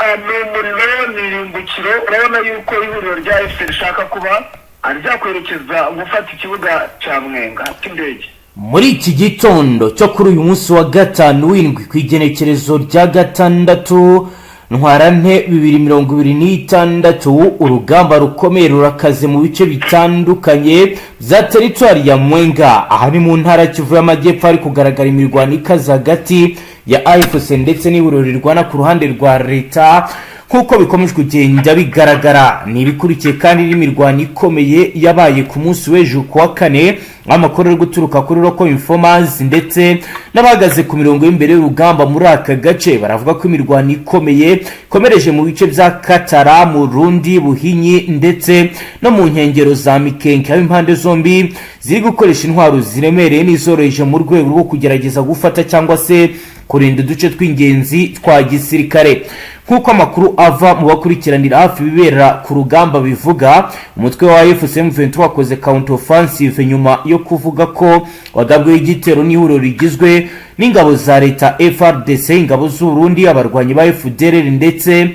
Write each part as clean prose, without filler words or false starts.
Ni umuriro, ni irimbukiro. Urabona yuko ihuriro rya AFC rishaka kuba ryakwerekeza gufata ikibuga cya Mwenga cy'indege. Muri iki gitondo cyo kuri uyu munsi wa gatanu w'indwi, ku igenekerezo rya 6 Ntwarante 2026, urugamba rukomeye rurakaze mu bice bitandukanye bya teritwari ya Mwenga. Aha ni mu ntara ya Kivu y'Amajyepfo, hari kugaragara imirwano ikaze hagati ya AFC ndetse n'ihuriro rirwana ku ruhande rwa leta. Nk'uko bikomeje kugenda bigaragara, ni ibikurikiye kandi n'imirwano ikomeye yabaye ku munsi w'ejo ku wa kane. Amakuru ari guturuka kuri local informers ndetse n'abahagaze ku mirongo y'imbere y'urugamba muri aka gace baravuga ko imirwano ikomeye ikomereje mu bice bya Katara, Murundi, Buhinyi ndetse no mu nkengero za Mikenke, aho impande zombi ziri gukoresha intwaro ziremereye n'izoroheje mu rwego rwo kugerageza gufata cyangwa se kurinda uduce tw'ingenzi twa gisirikare. Nk'uko amakuru ava mu bakurikiranira hafi ibibera ku rugamba bivuga, umutwe wa AFC M23 wakoze counter offensive nyuma yo kuvuga ko wagabweho igitero n'ihuriro rigizwe n'ingabo za leta FARDC, ingabo z'Uburundi, abarwanyi ba FDLR ndetse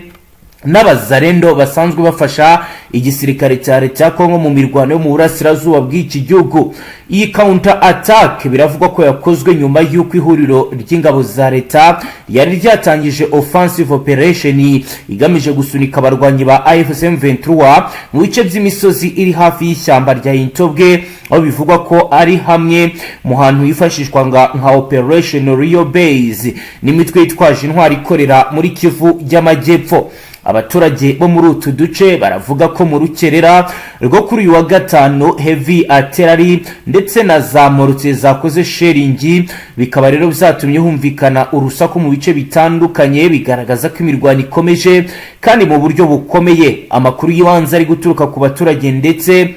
n'abazarendo basanzwe bafasha igisirikare cya leta ya Kongo mu mirwano yo mu burasirazuba bw'iki gihugu. Iyi counter attack biravugwa ko yakozwe nyuma y'uko ihuriro ry'ingabo za leta ryari ryatangije offensive operation igamije gusunika abarwanyi ba AFC M23 mu bice by'imisozi iri hafi y'ishyamba rya Intobwe, aho bivugwa ko ari hamwe mu hantu hifashishwa nka operation Rio Base n'imitwe yitwaje intwari ikorera muri Kivu y'Amajyepfo. Abaturage bo muri utu duce baravuga ko mu rukerera rwo kuri uyu wa gatanu heavy artillery ndetse na za mortier zakoze shelling, bikaba rero byatumye humvikana urusaku mu bice bitandukanye, bigaragaza ko imirwano ikomeje kandi mu buryo bukomeye. Amakuru y'ibanze ari guturuka ku baturage ndetse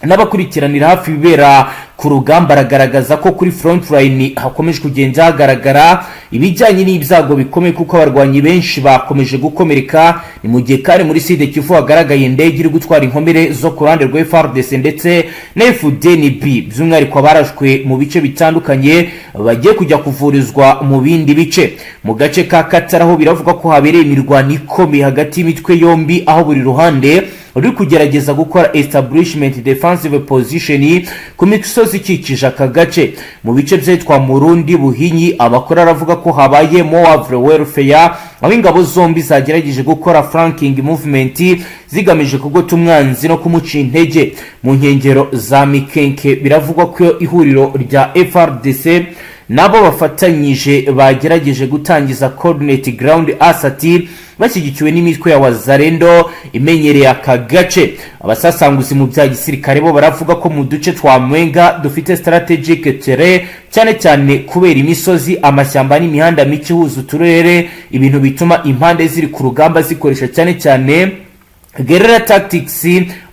n'abakurikiranira hafi ibibera ku rugamba aragaragaza ko kuri front line hakomeje kugenda hagaragara ibijyanye n'ibyago bikomeye, kuko abarwanyi benshi bakomeje gukomereka. Ni mu gihe kandi muri Sud Kivu hagaragaye indege iri gutwara inkomere zo ku ruhande rwa FARDC ndetse na FDNB, by'umwihariko abarashwe mu bice bitandukanye bagiye kujya kuvurizwa mu bindi bice. Mu gace ka Katara ho biravuga ko habereye imirwano ikomeye hagati y'imitwe yombi, aho buri ruhande ruri kugerageza gukora establishment defensive position ku misozi ikikije aka gace. Mu bice byitwa Murundi, Buhinyi, amakuru aravuga ko habaye manoeuvre warfare, aho ingabo zombi zagerageje gukora flanking movement zigamije kugota umwanzi no kumuca intege. Mu nkengero za Mikenke biravugwa ko ihuriro rya FARDC nabo bafatanyije bagerageje gutangiza coordinate ground assault bashyigikiwe n'imitwe ya Wazarendo imenyereye aka gace. Abasasanguzi mu bya gisirikare bo baravuga ko mu duce twa Mwenga dufite strategic terrain, cyane cyane kubera imisozi, amashyamba n'imihanda mike ihuza uturere, ibintu bituma impande ziri ku rugamba zikoresha cyane cyane guerrilla tactics,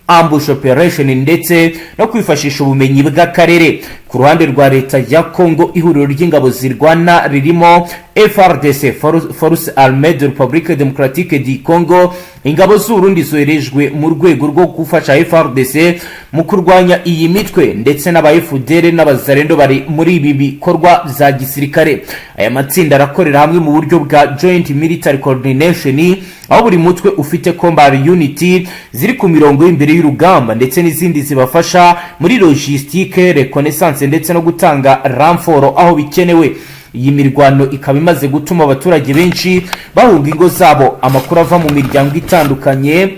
ambush operation ndetse no kwifashisha ubumenyi bw'akarere. Ku ruhande rwa leta ya Congo, ihuriro ry'ingabo zirwana ririmo FARDC, Force Armée de République Démocratique du Congo, ingabo z'Uburundi zoherejwe mu rwego rwo gufasha FARDC mu kurwanya iyi mitwe, ndetse n'aba FDLR n'abazarendo bari muri ibi bikorwa bya gisirikare. Aya matsinda arakorera hamwe mu buryo bwa joint military coordination, aho buri mutwe ufite combat unit ziri ku mirongo y'imbere y'urugamba ndetse n'izindi zibafasha muri logistique, reconnaissance ndetse no gutanga renfort aho bikenewe. Iyi mirwano ikaba imaze gutuma abaturage benshi bahunga ingo zabo. Amakuru ava mu miryango itandukanye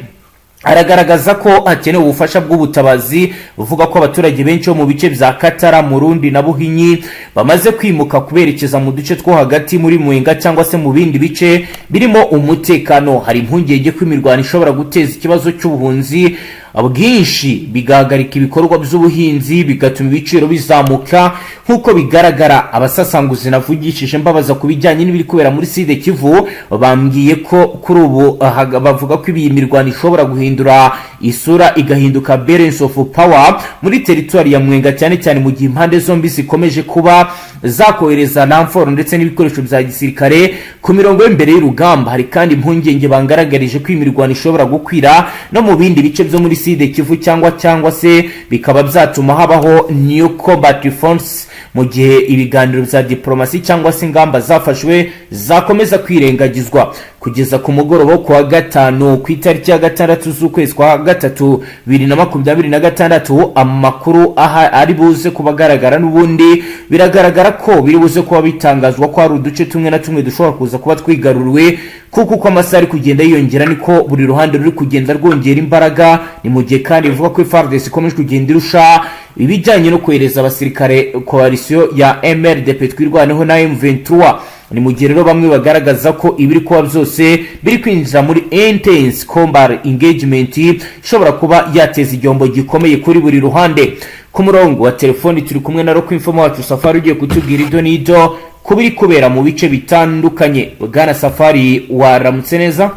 aragaragaza ko hakenewe ubufasha bw'ubutabazi, buvuga ko abaturage benshi bo mu bice bya Katara, Murundi na Buhinyi bamaze kwimuka kuberekeza mu duce two hagati muri Mwenga cyangwa se mu bindi bice birimo umutekano. Hari impungenge ko imirwano ishobora guteza ikibazo cy'ubuhunzi bwinshi, bigahagarika ibikorwa by'ubuhinzi, bigatuma ibiciro bizamuka nk'uko bigaragara. Abasasanguzi navugishije mbabaza ku bijyanye n'ibiri kubera muri Sud Kivu bambwiye ko kuri ubu bavuga ko iyi mirwano ishobora guhindura isura, igahinduka balance of power muri teritwari ya Mwenga, cyane cyane mu gihe impande zombi zikomeje kuba zakohereza renfort ndetse n'ibikoresho bya gisirikare ku mirongo y'imbere y'urugamba. Hari kandi impungenge bangaragarije ko iyi mirwano ishobora gukwira no mu bindi bice byo muri Sud Kivu, cyangwa se bikaba byatuma habaho new combat fronts mu gihe ibiganiro bya diplomasi cyangwa se ingamba zafashwe zakomeza kwirengagizwa. Kugeza ku mugoroba wo kuwa gatanu, ku itariki ya 6 z'ukwezi kwa gatatu 2026, amakuru aha ari buze kuba agaragara n'ubundi biragaragara ko biri buze kuba bitangazwa ko hari uduce tumwe na tumwe dushobora kuza kuba twigaruriwe, kuko uko amasaha ari kugenda yiyongera niko buri ruhande ruri kugenda rwongera imbaraga. Ni mu gihe kandi bivuga ko FARDC ikomeje kugenda irusha ibijyanye no kohereza abasirikare coalition ya MRDP, Twirwaneho na M23. Ni mu gihe rero bamwe bagaragaza ko ibiri kuba byose biri kwinjira muri intense combat engagement ishobora kuba yateza igihombo gikomeye kuri buri ruhande. Ku murongo wa telefoni turi kumwe na local informer wacu Safari, ugiye kutubwira ibyo n'ibyo ku biri kubera mu bice bitandukanye. Bwana Safari, waramutse neza?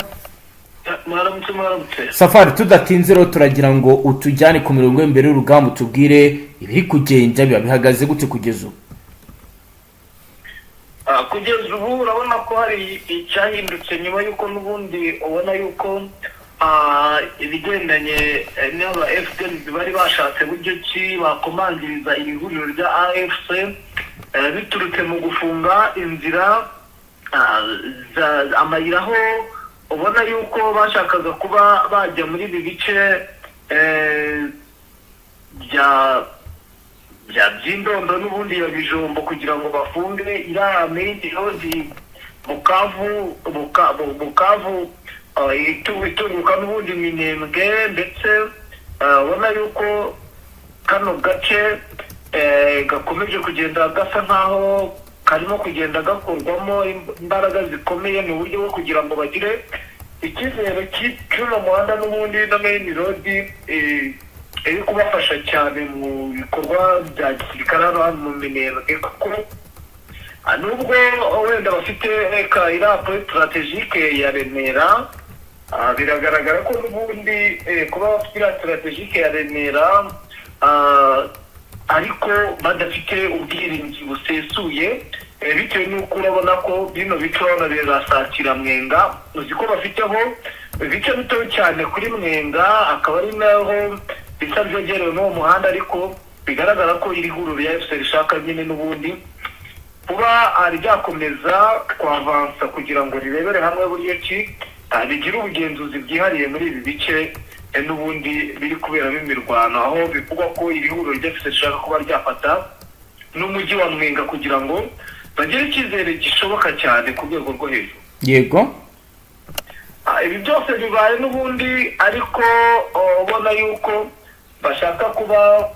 Mwaramutse, mwaramutse. Safari, tudatinze rero turagira ngo utujyane ku mirongo y'imbere y'urugamba, utubwire ibiri kugenda biba bihagaze gute kugeza ubu. Kugeza ubu urabona ko hari icyahindutse nyuma y'uko n'ubundi ubona y'uko ibigendanye n'aba FDN bari bashatse buryo ki bakomangiriza iri huriro rya AFC, biturutse mu gufunga inzira, amayira, aho ubona yuko bashakaga kuba bajya muri ibi bice bya by'indondo n'ubundi ya Bijombo, kugira ngo bafunge iriya main road Bukavu itunguka n'ubundi Minembwe. Ndetse ubona yuko kano gace gakomeje kugenda gasa nkaho karimo kugenda gakorwamo imbaraga zikomeye mu buryo bwo kugira ngo bagire icyizere cy'uno muhanda n'ubundi na main road iri kubafasha cyane mu bikorwa bya gisirikare hano mu Minembwe, kuko nubwo wenda bafite reka iriya point stratégique ya Remera, biragaragara ko n'ubundi kuba bafite iriya stratégique ya Remera ariko badafite ubwirinzi busesuye, bitewe n'uko urabona ko bino bice urabona birasatira Mwenga. Uzi ko bafiteho ibice bito cyane kuri Mwenga, akaba ari naho bisa byegerewe n'uwo muhanda, ariko bigaragara ko iri huriro rya AFC rishaka nyine n'ubundi kuba ryakomeza kwavansa kugira ngo rirebere hamwe buryo ki rigire ubugenzuzi bwihariye muri ibi bice n'ubundi biri kuberamo imirwano, aho bivugwa ko iri huriro rya AFC rishaka kuba ryafata n'umujyi wa Mwenga kugira ngo bagire icyizere gishoboka cyane ku rwego rwo hejuru. Ibi byose bibaye n'ubundi ariko ubona yuko bashaka kuba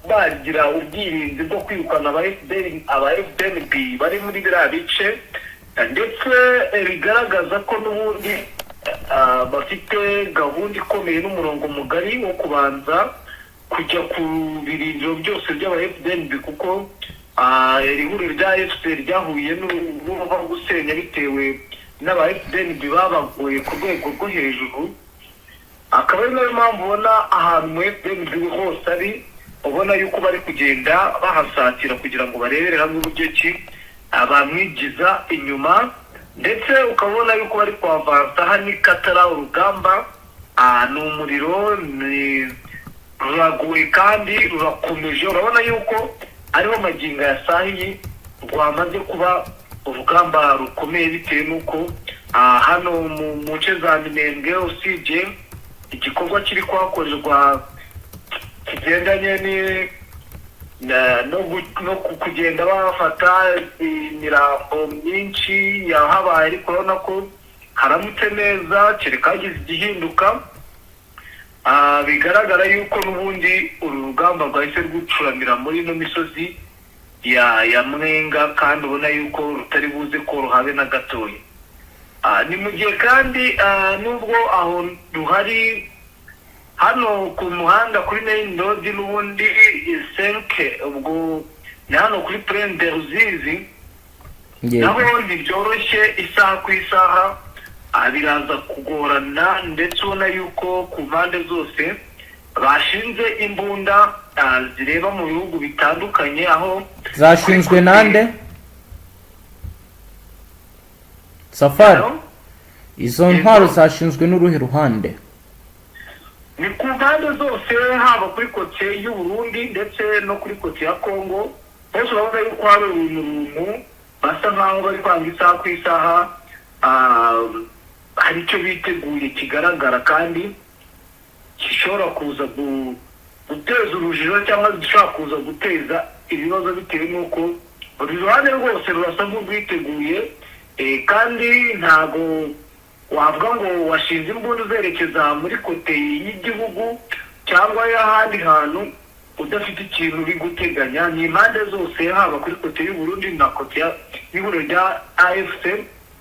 bagira ubwirinzi bwo kwirukana aba FDN, aba FDNB bari muri biriya bice, ndetse bigaragaza ko n'ubundi bafite gahunda ikomeye n'umurongo mugari wo kubanza kujya ku birindiro byose by'aba FDNB, kuko iri huriro rya FCR ryahuye n'uruva gusenya bitewe n'aba FDNB babagoye ku rwego rwo hejuru. Akaba ari nayo mpamvu ubona ahantu mu FDNB hose ari ubona yuko bari kugenda bahasatira kugira ngo barebere hamwe uburyo ki bamwigiza inyuma, ndetse ukabona yuko bari kwavansa. Hano ikatara urugamba ni umuriro, ni ruragoye kandi rurakomeje. Urabona yuko ariho magingo ya sahiyi rwamaze kuba urugamba rukomeye, bitewe n'uko hano mu nce za Minembwe, usibye igikorwa kiri kuhakorerwa kigendanye no kugenda bafata imirambo myinshi yahabaye, ariko urabona ko haramutse neza kereka hagize igihinduka. Bigaragara yuko n'ubundi uru rugamba rwahise rwucuramira muri ino misozi ya Mwenga, kandi ubona yuko rutari buze koroha na gatoya. Ni mu gihe kandi nubwo aho ruhari hano ku muhanda kuri main road n'ubundi senke, ubwo ni hano kuri Plaine de Ruzizi, naho ntibyoroshye isaha ku isaha, biraza kugorana, ndetse ubona yuko ku mpande zose bashinze imbunda zireba mu bihugu bitandukanye aho Zashinzwe nande, Safari? Izo ntwaro zashinzwe n'uruhe ruhande? Ni ku mpande zose, haba kuri côté y'u Burundi ndetse no kuri côté ya Congo bose. Urabona yuko hari uruntu runtu basa nkaho bari kwanga isaha ku isaha. hari icyo biteguye kigaragara kandi gishobora kuza guteza urujijo cyangwa gishobora kuza guteza ibibazo, bitewe n'uko buri ruhande rwose rurasa nk'urwiteguye. Kandi ntago wavuga ngo washinze imbunda uzerekeza muri côté y'igihugu cyangwa y'ahandi hantu udafite ikintu uri guteganya. Ni impande zose, haba kuri côté y'u Burundi na côté y'ihuriro rya AFC,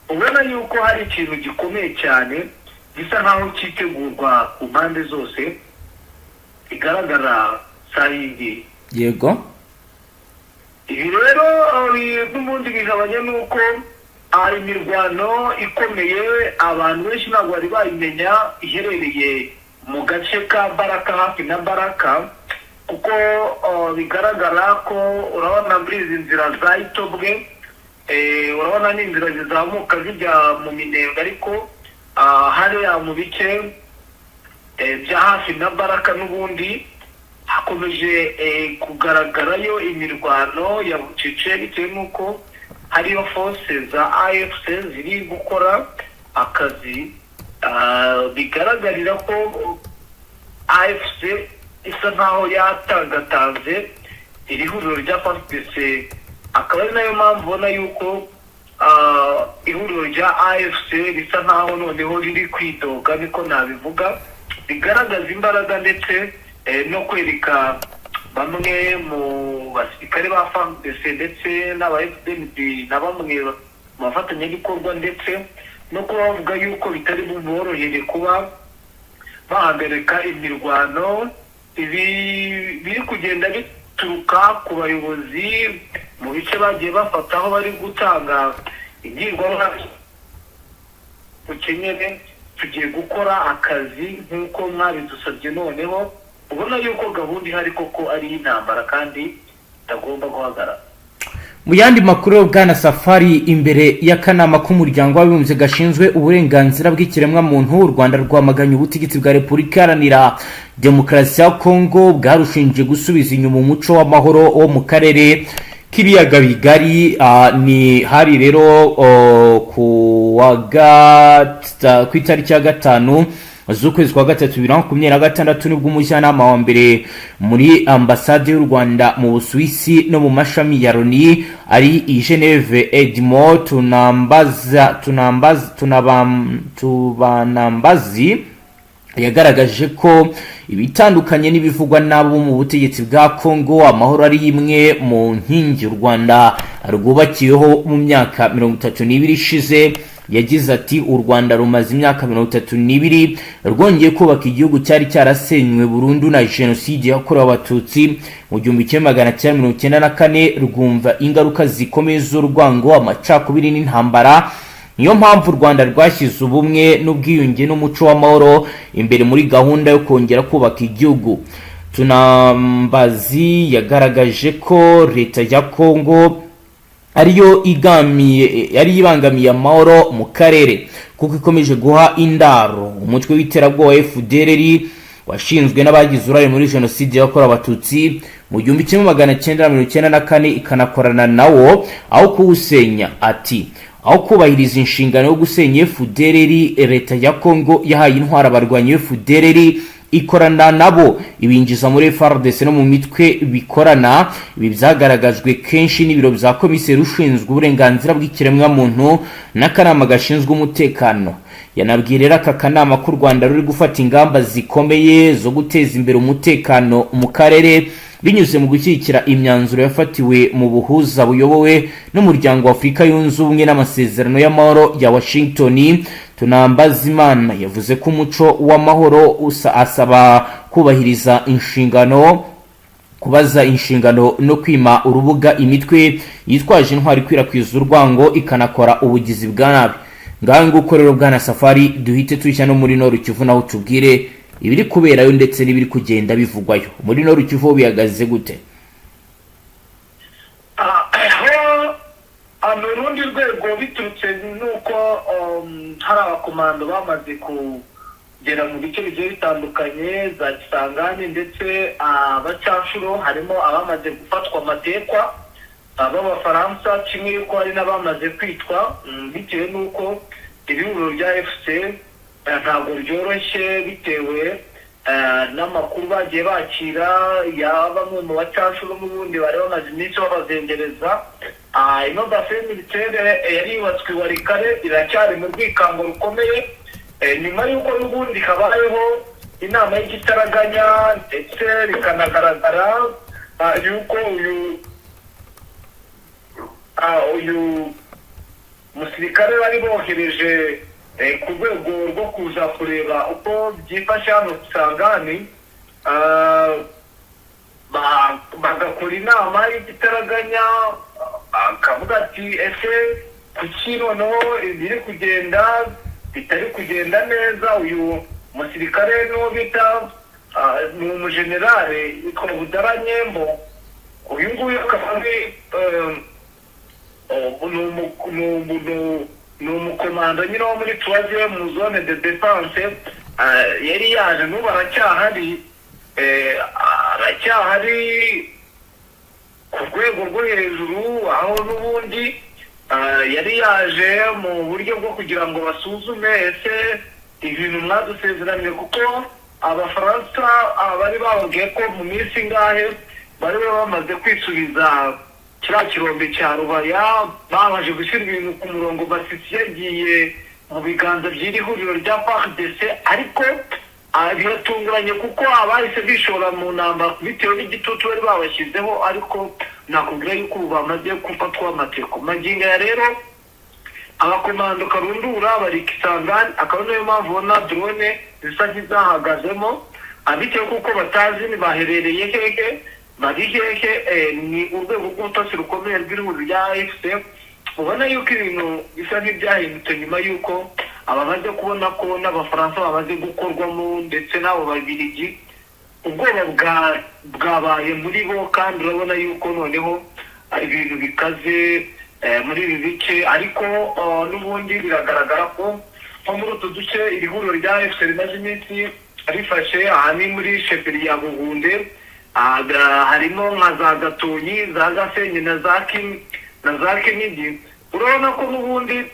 ubona yuko hari ikintu gikomeye cyane gisa nkaho cyitegurwa ku mpande zose bigaragara sayidi. Ibi rero n'ubundi bihabanye n'uko hari imirwano ikomeye abantu benshi ntabwo bari bayimenya, iherereye mu gace ka Baraka, hafi na Baraka, kuko bigaragara ko urabona muri izi nzira za Itobwe, urabona ni inzira zizamuka zijya mu Minembwe, ariko hariya mu bice bya hafi na Baraka n'ubundi hakomeje kugaragarayo imirwano ya bucece, bitewe n'uko hariyo force za AFC ziri gukora akazi. Bigaragarira ko AFC isa nkaho yatangatanze iri huriro rya FARDC, akaba ari nayo mpamvu ubona yuko ihuriro rya AFC risa nkaho noneho riri kwidoga, niko nabivuga, rigaragaza imbaraga ndetse no kwereka bamwe mu basirikare ba FARDC ndetse n'aba FDNB na bamwe mu bafatanyabikorwa, ndetse no kuba bavuga yuko bitari buborohere kuba bahagarika imirwano. Ibi biri kugenda bituruka ku bayobozi mu bice bagiye bafata, aho bari gutanga ingirwaruhame bukenyere: "Tugiye gukora akazi nk'uko mwabidusabye." Noneho ubona yuko gahunda ihari koko ari iy'intambara kandi itagomba guhagarara. Mu yandi makuru, bwana Safari, imbere y'akanama k'Umuryango w'Abibumbye gashinzwe uburenganzira bw'ikiremwamuntu, u Rwanda rwamaganye ubutegetsi bwa Repubulika Iharanira Demokarasi ya Kongo bwarushinje gusubiza inyuma umuco w'amahoro wo mu karere k'Ibiyaga Bigari. Ni hari rero ku itariki ya 5 z'ukwezi kwa gatatu 2026, nibwo umujyanama wa mbere muri Ambasade y'u Rwanda mu Busuwisi no mu mashami ya Loni ari i Geneve, Edmond Tunambaza Tunambaza Tubanambazi, yagaragaje ko ibitandukanye n'ibivugwa n'abo mu butegetsi bwa Congo, amahoro ari imwe mu nkingi u Rwanda rwubakiyeho mu myaka 32 ishize. Yagize ati: "U Rwanda rumaze imyaka 32 rwongeye kubaka igihugu cyari cyarasenywe burundu na Jenoside yakorewe Abatutsi mu 1994, rwumva ingaruka zikomeye z'urwango, amacakubiri n'intambara. Niyo mpamvu u Rwanda rwashyize ubumwe n'ubwiyunge n'umuco w'amahoro imbere muri gahunda yo kongera kubaka igihugu." Tunambazi yagaragaje ko leta ya Kongo ariyo igamiye, ariyo ibangamiye amahoro mu karere, kuko ikomeje guha indaro umutwe w'iterabwoba FDLR washinzwe n'abagize uruhare muri Jenoside yakorewe Abatutsi mu 1994, ikanakorana nawo aho kuwusenya. Ati: "Aho kubahiriza inshingano yo gusenya FDLR, leta ya Kongo yahaye intwaro abarwanyi FDLR, ikorana nabo, ibinjiza muri FARDC no mu mitwe bikorana. Ibi byagaragajwe kenshi n'ibiro bya komiseri ushinzwe uburenganzira bw'ikiremwamuntu n'akanama gashinzwe umutekano." Yanabwiye rero aka kanama k'u Rwanda ruri gufata ingamba zikomeye zo guteza imbere umutekano mu karere binyuze mu gushyigikira imyanzuro yafatiwe mu buhuza buyobowe n'Umuryango wa Afurika Yunze Ubumwe n'amasezerano y'amahoro ya Washington. Tunambazimana yavuze ko umuco w'amahoro asaba kubahiriza inshingano, kubaza inshingano no kwima urubuga imitwe yitwaje intwaro ikwirakwiza urwango ikanakora ubugizi bwa nabi. Ngaho nguko rero, bwana Safari, duhite tujya no muri Nord Kivu, naho tubwire ibiri kuberayo ndetse n'ibiri kugenda bivugwayo. Muri Nord Kivu bihagaze gute? Aho ni urundi rwego, biturutse n'uko hari abakomando bamaze kugera mu bice bigiye bitandukanye za Kisangani ndetse abacanshuro, harimo abamaze gufatwa amatekwa b'Abafaransa, kimwe yuko hari n'abamaze kwicwa bitewe n'uko Ihuriro rya AFC ntabwo ryoroshye, bitewe n'amakuru bagiye bakira ya bamwe mu bacancuro n'ubundi bari bamaze iminsi babazengereza. Ino base militaire yari yubatswe i Walikale iracyari mu rwikango rukomeye, nyuma y'uko n'ubundi habayeho inama y'igitaraganya, ndetse bikanagaragara yuko uyu musirikare bari bohereje ku rwego rwo kuza kureba uko byifashe hano Kisangani, bagakora inama y'igitaraganya, akavuga ati: "Ese kuki noneho ibiri kugenda bitari kugenda neza?" Uyu musirikare n'uwo bita ni umujenerale yitwa Budara Nyembo. Uyu nguyu akaba ari ni umukomando nyine wo muri troisième zone de défense. Yari yaje, n'ubu aracyahari, aracyahari ku rwego rwo hejuru, aho n'ubundi yari yaje mu buryo bwo kugira ngo basuzume: ese ibintu mwadusezeraniye, kuko Abafaransa bari bababwiye ko mu minsi ingahe bari bamaze kwisubiza kiriya kirombe cya Rubaya, babanje gushyira ibintu ku murongo, Masisi yagiye mu biganza by'iri huriro rya FARDC. Ariko biratunguranye, kuko abahise bishora mu ntambara bitewe n'igitutu bari babashyizeho, ariko nakubwira yuko ubu bamaze gufatwa amateko. Magingo aya rero abakomando karundura bari Kisangani, akaba niyo mpamvu ubona drone zisa nk'izahagazemo, bitewe kuko batazi baherereye hehe, bari hehe. Ni urwego rw'ubutasi rukomeye rw'ihuriro rya AFC. Ubona yuko ibintu bisa nk'ibyahindutse nyuma y'uko abamaze kubona ko n'Abafaransa bamaze gukorwamo, ndetse n'abo Babirigi, ubwoba bwabaye muri bo, kandi urabona yuko noneho ibintu bikaze muri ibi bice. Ariko n'ubundi biragaragara ko nko muri utu duce iri huriro rya AFC rimaze iminsi rifashe, aha ni muri chefferie ya Buhunde, harimo nka za Gatonyi, za Gasenyi na za Kinigi, urabona ko n'ubundi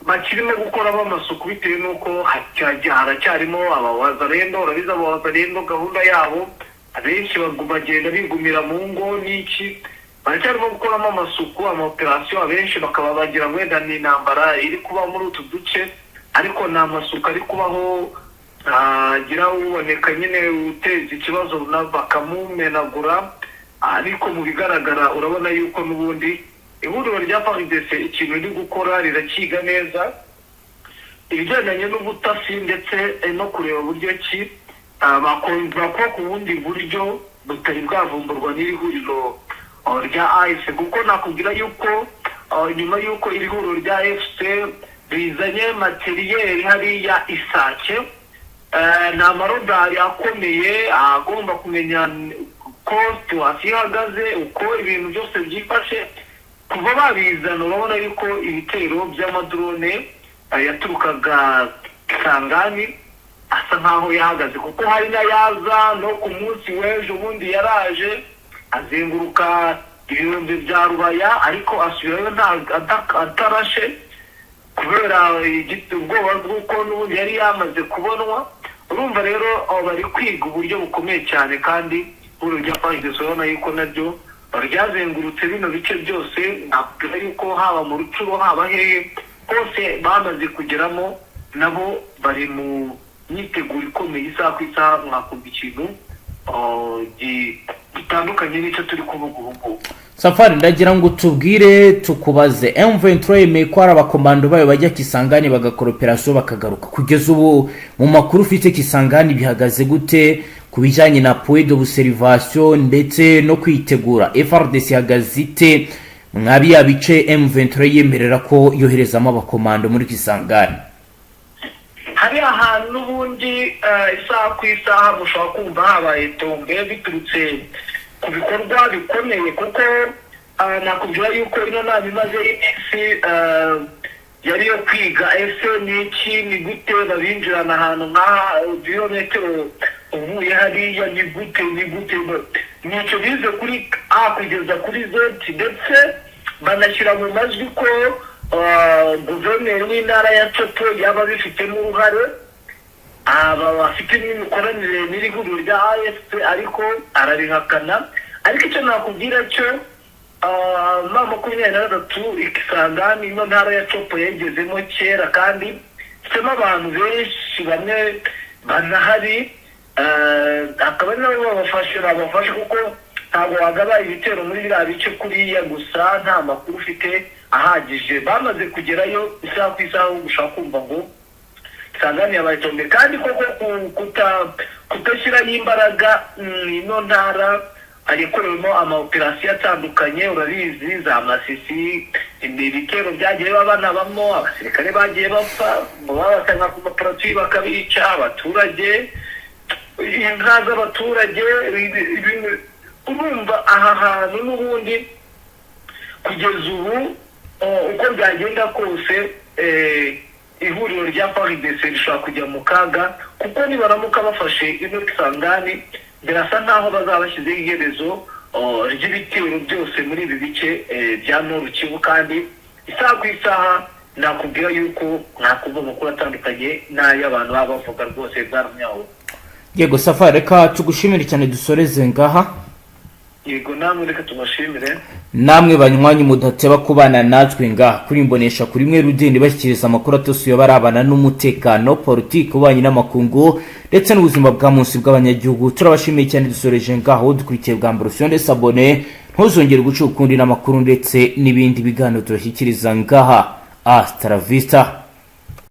bakirimo gukoramo amasuku, bitewe n'uko haracyarimo abawazarendo. Urabizi, abawazarendo gahunda yabo abenshi bagenda bigumira mu ngo n'iki. Baracyarimo gukoramo amasuku, amaoperasiyo, abenshi bakaba bagira ngo wenda ni intambara iri kuba muri utu duce, ariko ni amasuku ari kubaho. Hagira uboneka nyine uteza ikibazo bakamumenagura. Ariko mu bigaragara urabona yuko n'ubundi ihuriro rya FARDC ikintu riri gukora rirakiga neza, ibigendanye n'ubutasi, ndetse no kureba uburyo ki bakora ku bundi buryo butari bwavumburwa n'iri huriro rya AFC. Kuko nakubwira yuko nyuma y'uko iri huriro rya AFC rizanye matériel hariya Isake, ni amarodari akomeye agomba kumenya ko situation ihagaze, uko ibintu byose byifashe. Kuva babizana, urabona yuko ibitero by'amadrone yaturukaga Kisangani asa nkaho yahagaze, kuko hari n'ayaza no ku munsi w'ejo bundi yaraje azenguruka ibirombe bya Rubaya, ariko asubirayo atarashe, kubera ubwoba bw'uko n'ubundi yari yamaze kubonwa. Urumva rero abo bari kwiga uburyo bukomeye cyane, kandi ihuriro rya FARDC urabona yuko naryo ryazengurutse bino bice byose. Nakubwira yuko haba mu Rutshuru, haba hehe hose bamaze kugeramo, nabo bari mu myiteguro ikomeye. Isaha ku isaha mwakumva ikintu gitandukanye n'icyo turi kuvuga ubu ngubu. Safari, ndagira ngo tubwire, tukubaze: M23 yemeye ko hari abakomando bayo bajya Kisangani bagakora operasiyo bakagaruka. Kugeza ubu mu makuru ufite, Kisangani bihagaze gute ku bijyanye na point d'observation ndetse no kwitegura? FARDC ihagaze ite mwa bice M23 yemerera ko yoherezamo abakomando muri Kisangani? Hari ahantu n'ubundi isaha ku isaha mushobora kumva habaye tombe, biturutse ku bikorwa bikomeye, kuko nakubwira yuko ino nama imaze iminsi yari iyo kwiga: ese ni iki, ni gute babinjirana ahantu nk'aha, ibirometero uvuye hariya, ni gute, ni gute? Nicyo bize kuri A kugeza kuri Z, ndetse banashyira mu majwi ko Guverineri w'intara ya Tshopo yaba abifitemo uruhare, aba bafite n'imikoranire n'iri huriro rya AFC, ariko arabihakana. Ariko icyo nakubwira cyo, M23 i Kisangani, ino ntara ya Tshopo yagezemo kera kandi ifitemo abantu benshi, bamwe banahari, akaba ari nabo babafashe, kuko ntabwo wagaba ibitero muri biriya bice kuriya gusa nta makuru ufite ahagije. Bamaze kugerayo, isaha ku isaha gushaka kumva ngo Kisangani yabaye tombe. Kandi koko kudashyiraho imbaraga, ino ntara yakorewemo amaoperasiyo atandukanye, urabizi, za Masisi, ibitero byagiye banabamo, abasirikare bagiye bapfa, babasanga ku maparatuyi bakabica, abaturage, inka z'abaturage. Urumva aha hantu n'ubundi kugeza ubu, uko byagenda kose, ihuriro rya FARDC rishobora kujya mu kaga, kuko nibaramuka bafashe ino Kisangani, birasa nkaho bazaba bashyizeho iherezo ry'ibitero byose muri ibi bice bya Nord Kivu. Kandi isaha ku isaha nakubwira yuko mwakumva amakuru atandukanye n'ay'abantu baba bavuga rwose, bwaramyaho. Yego Safari, reka tugushimire cyane, dusoreze ngaha. Yego, namwe reka tubashimire. Namwe banywanyi mudateba kubana natwe ngaha kuri imbonesha kuri mwe rudende, bashyikiriza amakuru atosuye barabana n'umutekano, politiki, ububanyi n'amakungu ndetse n'ubuzima bwa munsi bw'abanyagihugu. Turabashimiye cyane, dusoreje ngaho. Dukurikiye bwa mbere, usonde s'abonner, ntuzongere guca ukundi n'amakuru ndetse n'ibindi biganiro tubashyikiriza ngaha. Hasta la vista.